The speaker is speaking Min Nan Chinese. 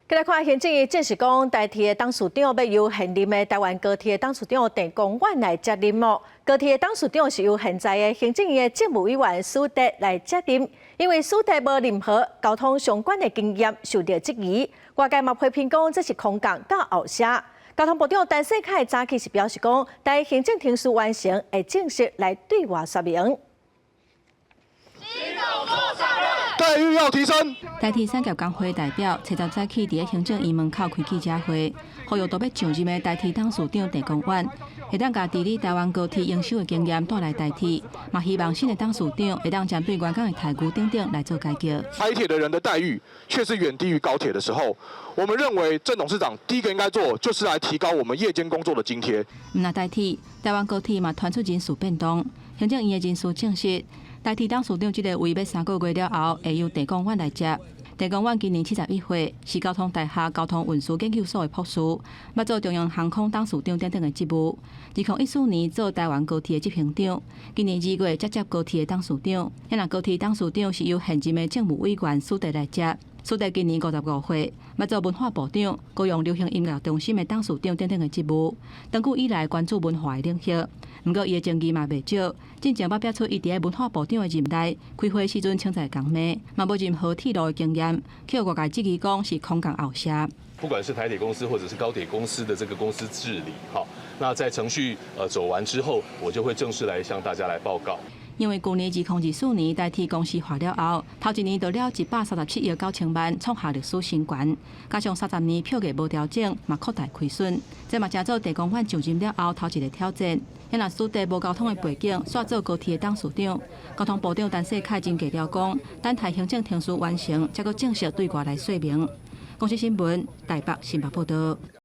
來看行政院證實講，台鐵的董事長欲由現任的台灣高鐵的董事長鄭光遠來接任哦。高鐵的董事長是由現在的行政院的政務委員蘇德來接任，因為蘇德無任何交通相關的經驗，受到質疑。外界嘛批評講，這是空降佮後寫。交通部長陳世凱早起是表示講，待行政程序完成，會正式來對外說明。待遇要提升。台鐵產業工會代表初十早起佇行政院門口開記者會，呼籲都欲上任的台鐵董事長鄭光遠，會當共治理台灣高鐵營收的經驗帶來台鐵，嘛希望新的董事長會當針對員工的待遇等等來做改革。台鐵的人的待遇卻是遠低於高鐵的時候，我們認為鄭董事長第一個應該做，就是來提高我們夜間工作的津貼。毋但台鐵，台灣高鐵嘛傳出人事變動，行政院的人事證實，台鐵董事長這个位欲3個月了後，會由鄭光遠來接。鄭光遠今年71歲，是交通大學交通運輸研究所的博士，捌做中央航空董事長等等的職務。2014年做台灣高鐵的執行長，今年2月才接高鐵的董事長。遐若高鐵董事長是由現任的政務委員蘇德來接。蘇德今年55歲，捌做文化部長、高雄流行音樂中心的董事長等等的職務。長久以來關注文化的領域，毋過伊的爭議嘛袂少。進前捌表出伊佇咧文化部長的任內，開會時陣銃在共罵，嘛無任何鐵路的經驗，予外界質疑講是空降後寫。不管是台鐵公司或者是高鐵公司的這個公司治理，哈，那在程序走完之後，我就會正式來向大家來報告。因為舊年2024年台鐵公司化了後，頭一年就了137億9千萬，創下歷史新高，加上30年票價無調整，嘛擴大虧損，這嘛成做鄭光遠上任了後頭一个挑戰。遐若蘇德無交通的背景，煞做高鐵的董事長，交通部長陳世凱真低調講，等待行政程序完成，才閣正式對外來說明。公視新聞台北新北報道。